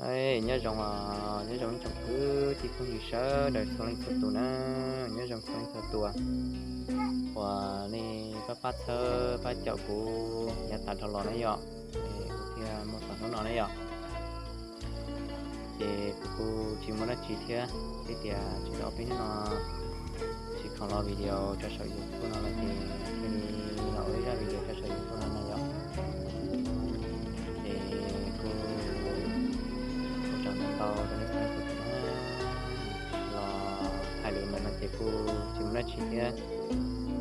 Ej, nyob zoo, nyob zoo ib tsoom kwv tij phooj ywg sawv daws txhua leej txhua tus na, nyob zoo txhua leej txhua tus uas nej pab pab txhawb pab caum kuv yav tas dhau los na yom, es kuv thiaj muaj txog hnub no na yom. Ces kuv kuj tsis muaj dab tsi thiab, thiab tias tsis tau peb hnub no tsis khoom los video tso saum YouTube no los ces thiaj li los ua ib zaj video tso saum YouTube no na yom. Ces kuj ua tsaug ntau ntau rau nej txhua tus na. Los hais lus ntawm no ces kuj tsis muaj dab tsi thiab,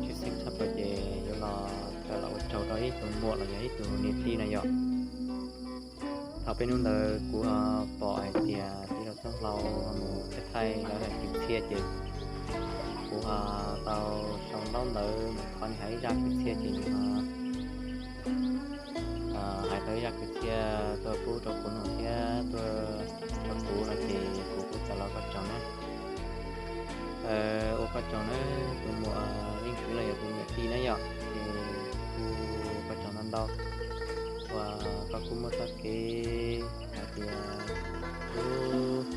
tshwj xeeb tshaj plaws ces yuav los kawm los ua tsaug rau ib tug muam los yog ib tug niam tij na yom. Thaum peb hnub ntawd kuv ho pom hais tias tij laug Txooj Hlau mus thaij thaij lawv hais kwv txhiaj ces kuv ho tau sau ntaub ntawv mus thov nws hais ib zaj kwv txhiaj ces nws ho hais tau ib zaj kwv txhiaj tuaj pub rau kuv nug thiab tuaj rau kuv no ces kuv kuj tau los ua koj tsaug na. Ua koj tsaug na, tus muam Yeej Kwv los yog tus niam tij na yom, ces kuj ua koj tsaug ntau ntau uas koj kuj muaj txoj kev hais tias lub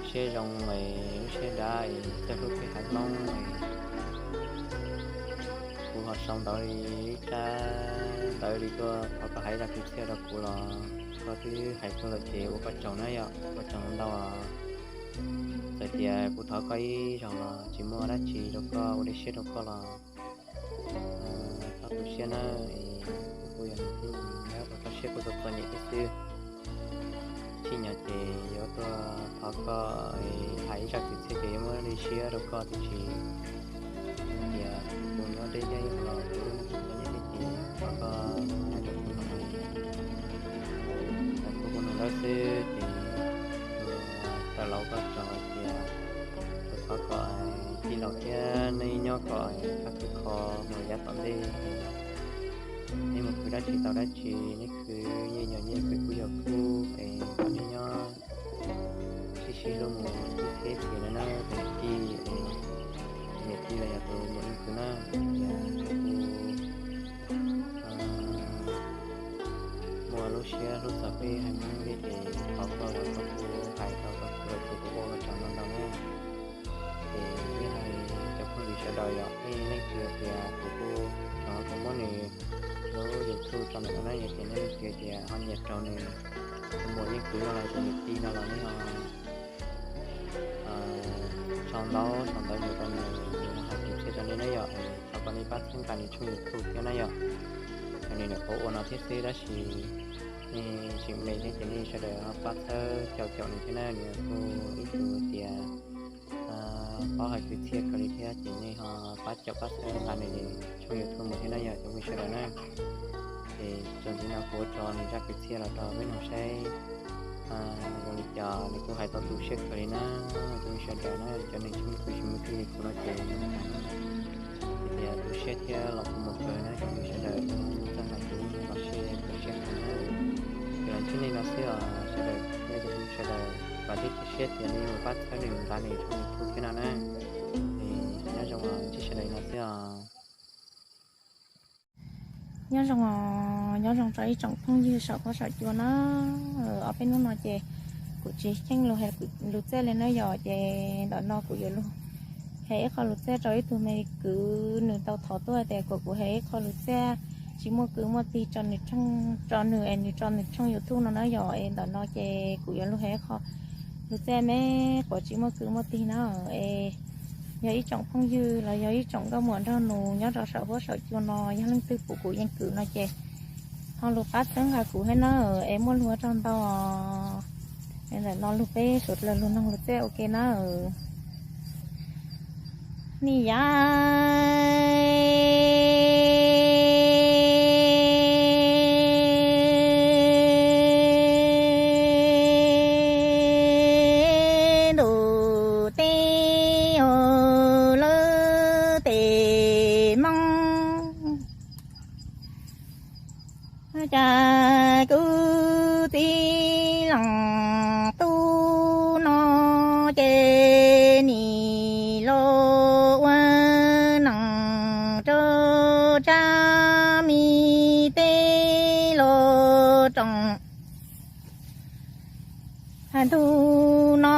siab zoo es lub siab dav es txawj hlub peb haiv Hmoob es kuv ho sau ntawv li ib tsab ntawv li tuaj thov koj hais zaj kwv txhiaj rau kuv los koj twb hais tuaj lawm ces ua koj tsaug na yom, ua koj tsaug ntau. Txawm tias kuv thov koj ib zaug los tsis muaj dab tsi rau koj ua dej siab rau koj los txhob tu siab na, kuv kuj yog neeg nyob rau txoj siab kuj txom txom nyem thiab xwb. Tsim nyog ces yuav tuaj thov koj hais ib zaj kwv txhiaj ces yuav muab dej siab rau koj tiam sis tias kuv nyob deb thiab los kuv lub neej txom nyem thiab ces thov koj hais rau kuv no, kuv kuj nug lawm xwb ces kuv tawm los ua koj tsaug hais tias kuv thov kom tij laug thiab nej nyob kom khab khwb kho mus yav tom ntej. Nej mus khwv dab tsi tau dab tsi, nej khwv nyiaj yog nyiaj, khwv kub yog kub es kom nej nyob sib sib hlub mus ib txhis no na tus niam tij es, niam tij los yog tus muam Yeej Kwv na, tias kuv muaj lub siab hlub txog peb haiv Hmoob thiab ces thov koj los koj kuj hais tau rau kuv lawm ces kuv ua koj tsaug ntau ntau na. Ces ib hais cov phooj ywg sawv daws yog nej leej twg tias kuv kuj tseem muab nws lub YouTube tso ntawm no na, yog tias nej leej twg tias ho nyiam raug nws tus muam Yeej Kwv no los tus niam tij no los nej ho sau ntaub sau ntawv mus rau nws, nws ho hais kwv txhiaj rau nej na yom. Thov kom nej pab txhawb nqa nws tshooj YouTube thiab na yom. Yog nws nyuam qhuav ua no thiab xwb tab sis nej tseem me thiab ces nej sawv daws ho pab txhawb caum caum nws thiab na, nws kuj ib tug tias paub hais kwv txhiaj kawg li thiab ces nej ho pab caum pab txhawb nqa nws tshooj YouTube mus thiab na yom cov phooj ywg sawv daws na. Ces txuas ntxiv no kuv ua tso nws zaj kwv txhiaj los rau peb mloog saib zoo li cas, nws kuj hais tau tu siab kawg li na. Cov phooj ywg sawv daws na, cov neeg tsis muaj kwv tsis muaj tij li kuv no ces hais tias tu siab thiab los kua muag kawg na cov phooj ywg sawv daws. Txoj hais kuv los siab tu siab kawg na. Ces los ntsib nej no xwb os sawv daws, nej cov phooj ywg sawv daws, vam thiab cia siab tias nej yuav pab txhawb nws nqa nws tshooj YouTube thiab no na. Es nyob zoo os, ntsib sawv daws no xwb os. Nyob zoo os, nyob zoo rau ib tsoom phooj ywg saum huab saum cua na. Ob peb hnub no ces kuv tsis cheem lus hais lus txaj li na yom, ces ntawm no kuv yuav lug hais ib qho lus txaj rau ib tug me kwv, nws tau thov tuaj tias kom kuv hais ib qho lus txaj tsis muaj kwv muaj tij rau nws, rau nws es nws tso nws tshooj YouTube no na yom. Es ntawm no ces kuv yuav lug hais ib qho lus txaj me quav tsis muaj kwv muaj tij na. Es yog ib tsoom phooj ywg los yog ib tsoom nkauj muam nraug nus nyob rau saum huab saum cua no, yog leej twg pum kuv Yeej Kwv no ces ho lug pab txhawb nqa kuv thiab na, es muaj lug ua tsaug ntau os. Es ntawm no lug peb suav dlawg lug noog lus txaj ua ke na. Ni yav ntuj teb os, lawv tej Hmoob cas kuv txiv leej tub no ces nim los ua neej rau tsab mi teb los roos. Ntu no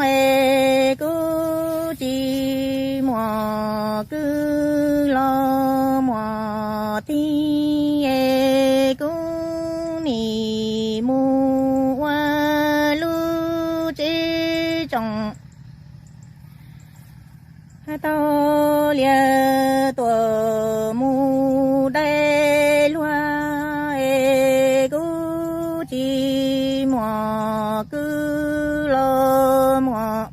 es kuv tsis muaj kwv los muaj tij es kuv nim mus ua lub tsev tsoom tau lias tuam mus dai luag es kuv tsis muaj kwv los muaj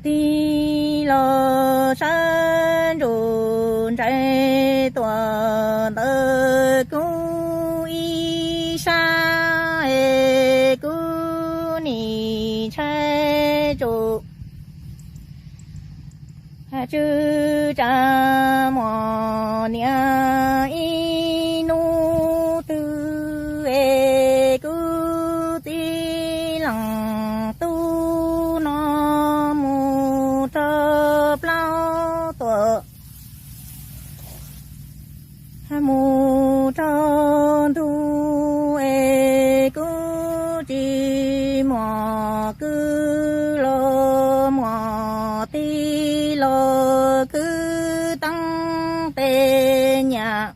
tij los sab ntsuj ntsais tuam ntawm kuv ib sab es kuv nim ntshai tsum tsw tsam muaj niam ib hnub twg es kuv txiv leej tub no mus rau plaub tuam mus rau ntug es kuv tsis muaj kwv los muaj tij los khwv teeb tes nyam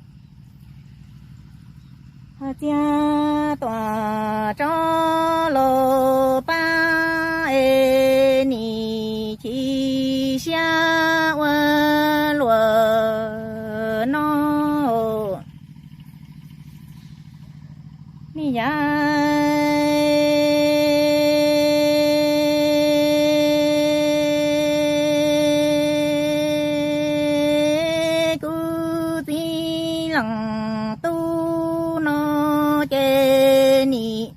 txiag tuam tsob los pab es nim chim siab ua luam no. Ni yam kuv txiv leej tub no ces nim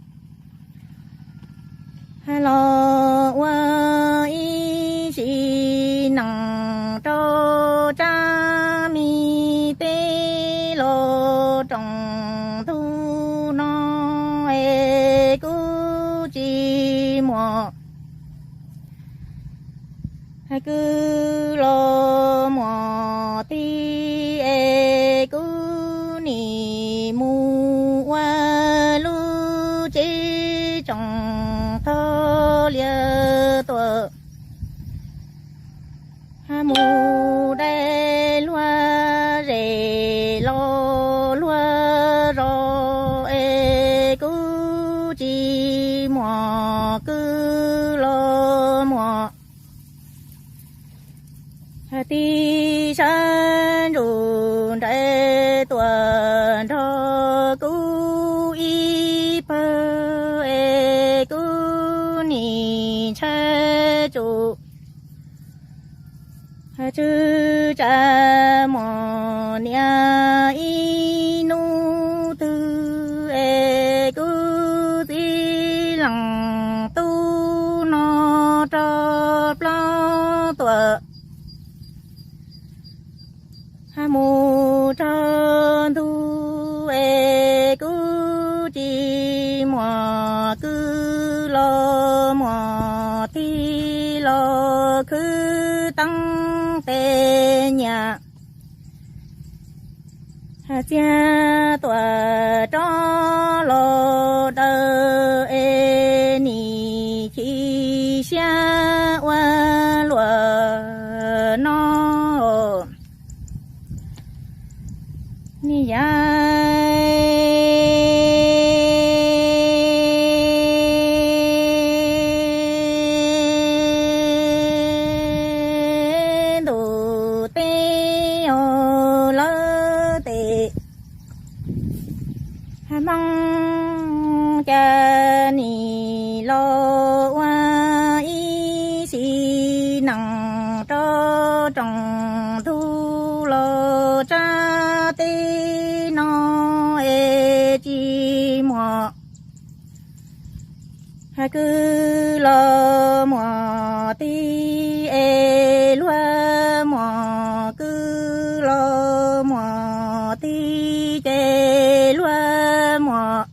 los ua ib sim neej rau tsab me teb los rooj ntug no es kuv tsis muaj kwv los muaj tij es kuv nim mus ua lub tsev tsoom tau lias tuam mus dai luag zes los luag zos es kuv tsis muaj kwv los muaj tij sab ntsuj ntsais tuam nrog kuv ib pawg es kuv nim ntshai tsum tsw tsam muaj niam ib hnub twg es kuv txiv leej tub no rau plaub tuam mus rau ntug es kuv tsis muaj kwv los muaj tij los khwv teeb tes nyam txiag tuam tsob los daws es nim chim siab ua luam no. Ni yam ntuj teb os lawv tes Hmoob cas nim los ua ib sim neej rau rooj ntug los tsab teb no es tsis muaj kwv los muaj tij es luag muaj kwv los muaj tij ces luag muaj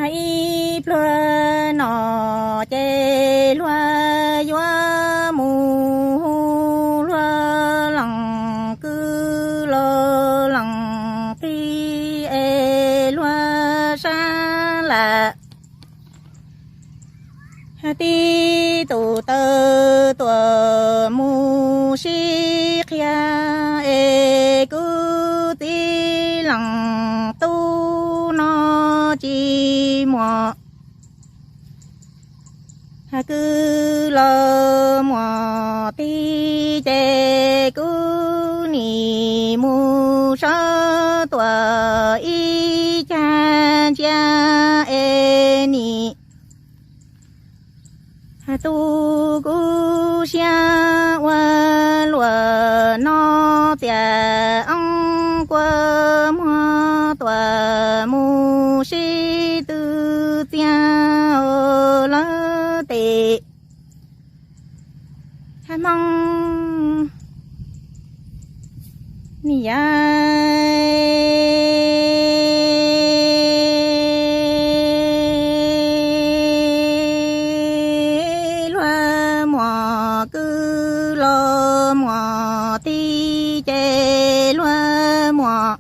ib pluag no ces luag yuav mus hu luag leej kwv los leej tij es luag lam. Tib tus taw tuam mus sib qhia es kuv txiv leej tub no tsis muaj kwv los muaj tij ces kuv nim mus sawv tuam ib cag ntsia es nim tu kuv siab ua luaj no tias ob kua muag tuam mus sib tw txias lawv tes hmoob ni yam luag muaj kwv los muaj tij ces luag muaj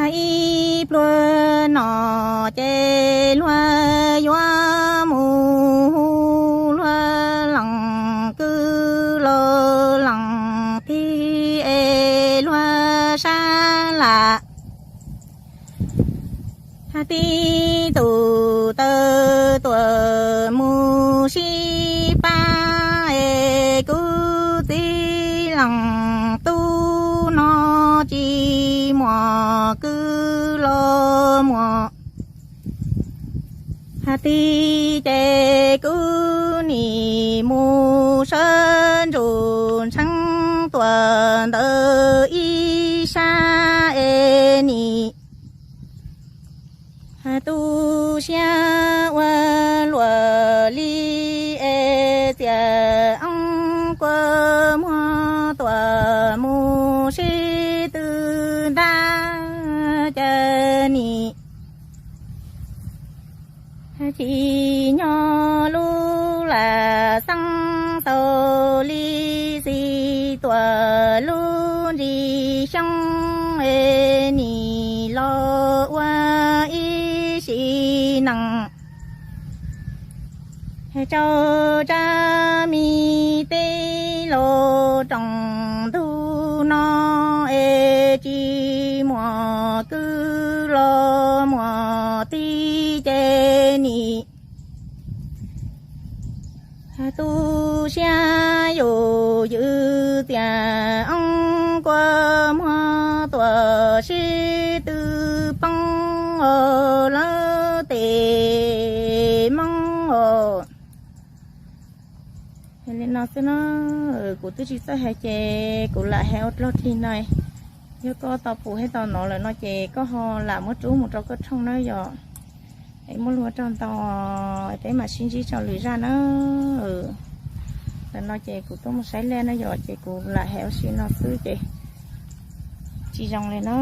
ib pluag no ces luag yuav mus hu luag leej kwv los leej tij es luag sab lam. Tib tus taw tuam mus sib pab es kuv txiv leej tub no tsis muaj kwv los muaj tij ces kuv nim mus sawv ntsug ntshee tuam ntawm ib sab es nim tu siab ua luaj li es txias ob kua muag tuam mus sib tw ntag cas nim tsis nyob lub lam xeeb tau li xis tuam lub ntsis xyoob es nim los ua ib sim neej rau tsab me teb laus rooj ntug no es tsis muaj kwv los muaj tij ces nim tu siab yus ywm tias ob kua muag tuam sib tw poob lawv tes hmoob os. Li no xwb no, kuv twb tsis txawj hais ces kuv lam hais ua dlaug dlig no. Yog koj tau pum thiab tau hnov lawm no ces koj ho lam muab rub mus rau koj tshooj nawb yom. Es muaj lus ua tsaug ntau, peb mam sib ntsib rau lwm zaj nawb. Ntawm no ces kuv tuaj mus saib liaj na yom, ces kuv lam hais ua si no xwb ces tsis zoo li na.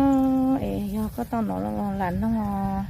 Es yog koj tau hnov los lam noog os.